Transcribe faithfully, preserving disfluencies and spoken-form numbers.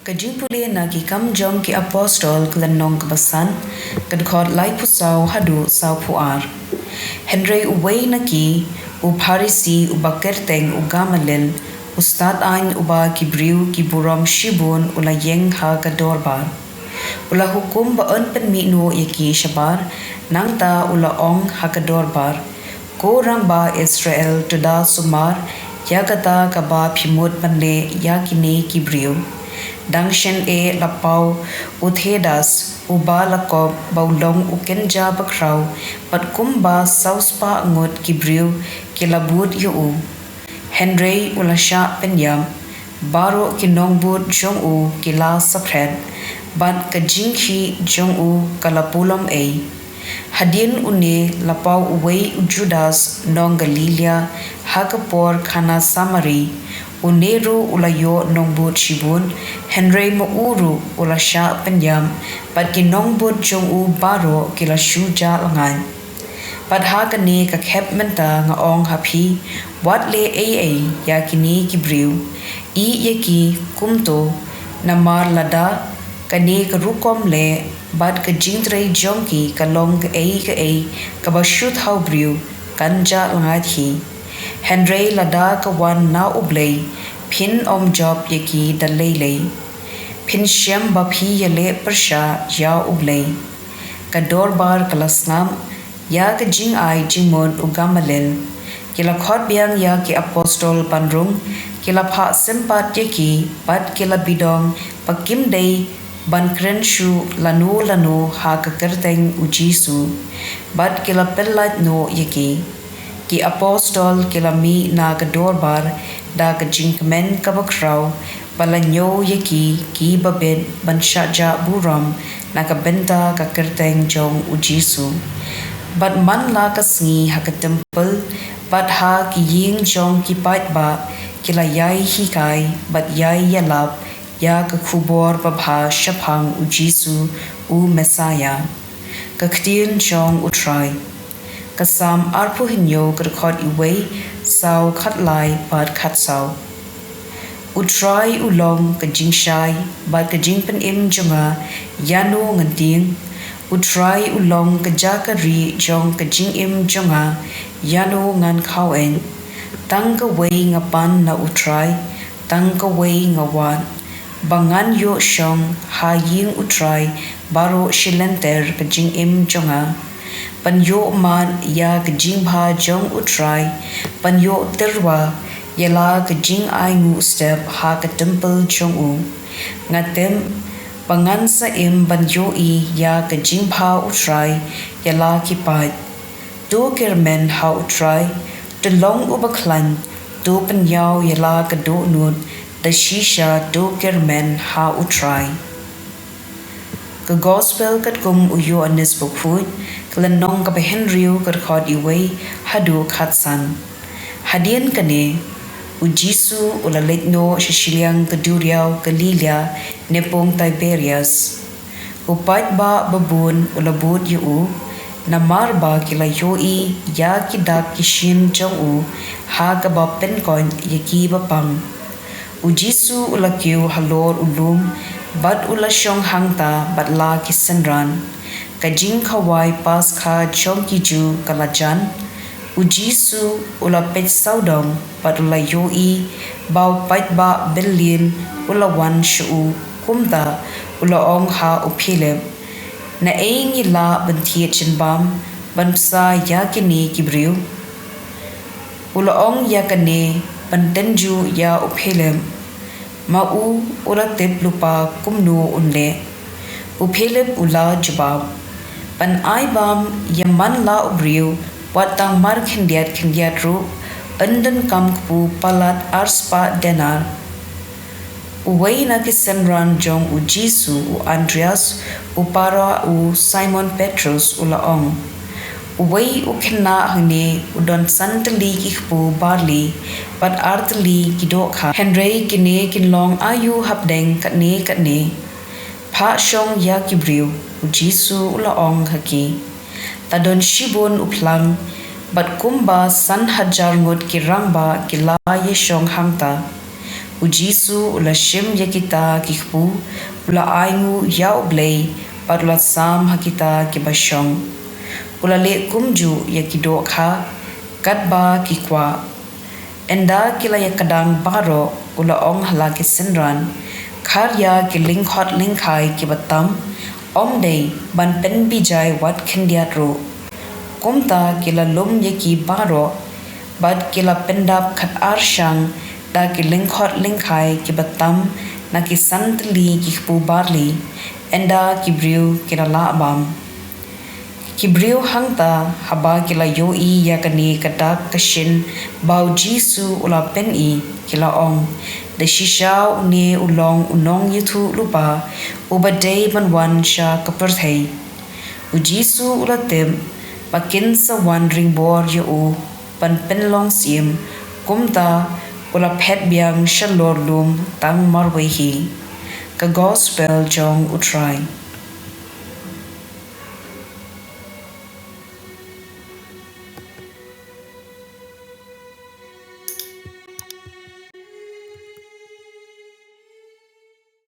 Ka jingpule na Ki Kam Jong Ki Apostol, ka lynnong kaba san, ka dkhot laiphew saw haduh sawphew ar. Hynrei uwei na ki, u Pharisi uba kyrteng u Gamaliel, u stad aiñ uba ki briew ki burom shibun, u la ïeng ha ka dorbar. U la hukum ba yn pynmih noh ïa ki shabar, nangta u la ong ha ka dorbar, Ko rangbah Israel, to da sumar ïa kata kaba phi mut ban leh ïa kine ki briew. Dang shen eh la paw u Theudas, uba la kop ba u long u kynja bakhraw, bad kumba sawspah ngut ki briew ki la bud ïa u. Hynrei u la shah pynïap, baroh ki nongbud jong u ki la saphriang, bad ka jingkhih jong u ka la pulom ei. Hadien une la paw uwei u Judas nong Galilaïa ha ka por khana Samari. Une ruh u la ïoh nongbud shibun, hynrei ma u ruh u la shah pynïap, bad ki nongbud jong u baroh ki la shu jah lyngngai. Bad ha kane ka khep mynta nga ong ha phi, wat leh ei ei ïa kine ki briew. Ïeh ïa ki kumto, namar lada kane ka rukom leh, bad ka jingtrei jong ki ka long kaei kaei kaba shu thaw briew, kan jah lyngngai hi. Hynrei lada ka wan na U Blei, phin ym jop ïa ki da lei lei. Phin shem ba phi ïaleh pyrshah ïa U Blei. Ka dorbar ka la sngap ïa ka jingai jingmut u Gamaliel. Ki la khot biang ïa ki apostol ban rung, ki la phah sympat ïa ki, bad ki la bidong ba kim dei ban kren shuh lano lano ha ka kyrteng u Jisu, bad ki la pyllait noh ïa ki. Ki apostol ki la mih na ka dorbar da ka jingkmen kaba khraw, ba la ñiew ïa ki kiba bit ban shah jah burom na ka bynta ka kyrteng jong u Jisu. Bad man la ka sngi ha ka templ, bad ha ki ïing jong ki paidbah, ki la ïai hikai bad ïai ïalap ïa ka khubor babha shaphang u Jisu, u Messaïah. Ka ktien jong u Trai. Ka Salm arphew hynñiew, ka dkhot uwei, saw, khatlai bad khatsaw. U Trai u long ka jingshai bad ka jingpynim jong nga, ïano ngan tieng? U Trai u long ka jaka rieh jong ka jingim jong nga, ïano ngan khaw-en? Tang kawei nga pan na u Trai, tang kawei nga wad, ba ngan ïoh shong ha ïing u Trai baroh shi lynter ka jingim jong nga, ban ïoh mad ïa ka jingbha jong u Trai, ban ïoh tyrwa ïa la ka jingainguh step ha ka templ jong u. Nga tip ba ngan sa im ban ïohi ïa ka jingbha u Trai ïa la ki paid. To kyrmen ha u Trai, to long uba khlaiñ, to pynïaw ïa la ka dohnud, da shisha to kyrmen ha u Trai. Ka Gospel katkum u Ïoannis Bakhuid, ka lynnong kaba hynriew, ka dkhot uwei haduh khatsan. Hadien kane, u Jisu u la leit noh sha shiliang ka duriaw Galilaïa, ne pung Tiberias. U paidbah babun u la bud ïa u, namar ba ki la ïohi ïa ki dak ki shin jong u, ha kaba pynkoit ïa ki bapang. U Jisu u la kiew halor u lum, bad u la shong hangta bad la ki synran. Ka jingkhawai Paskha jong ki Jiw ka la jan. U Jisu u la peit sawdong, bad u la ïohi ba u paidbah byllien u la wan sha u. Kumta u la ong ha u Philip, naei ngi lah ban thied jingbam ban bsa ïa kine ki briew? U la ong ïa kane ban tynjuh ïa u Philip, ma u u la tip lypa kumno un leh. U Philip u la jubab, ban ai bam ïa man la u briew, wat tang mar khyndiat khyndiat ruh, yn donkam kpu palat arspah denar. Uwei na ki synran jong u Jisu, u Andreas, u para u Simon Petrus, u la ong, uwei u khynnah hangne u don san tylli ki kpu barli bad ar tylli ki dohkha, hynrei kine kin long aïu hapdeng katne katne? Phah shong ïa ki briew. U Jisu u la ong ha ki, ta don shibun u phlang, bad kumba san hajar ngut ki rangbah ki la ïashong hangta. U Jisu U la shim ïa kita ki kpu, U la ainguh ïa U Blei, bad U la sam ha kita kiba shong. U la leh kumjuh ïa ki dohkha, katba ki kwah. Ynda ki la ïakdang baroh, U la ong ha la ki synran, Kharia ki lyngkhot lyngkhai kiba tam, ym dei ban pynbijai wat khyndiat ruh. Kumta ki la lum ïa ki baroh, bad ki la pyndap khatar shang da ki lyngkhot lyngkhai kiba tam na ki san tylli ki kpu barli, ynda ki briew ki la lah bam. Ki briew hangta, haba ki la ïohi ïa kane ka dak ka shin ba U Jisu U la pyni, ki la ong, Da shisha une U long U Nongïathuhlypa, Uba dei ban wan sha ka pyrthei. U Jisu U la tip ba kin sa wan ringbor ïa U ban pynlong syiem, kumta U la phet biang shalor lum tang marwei hi. Ka Gospel jong U Trai.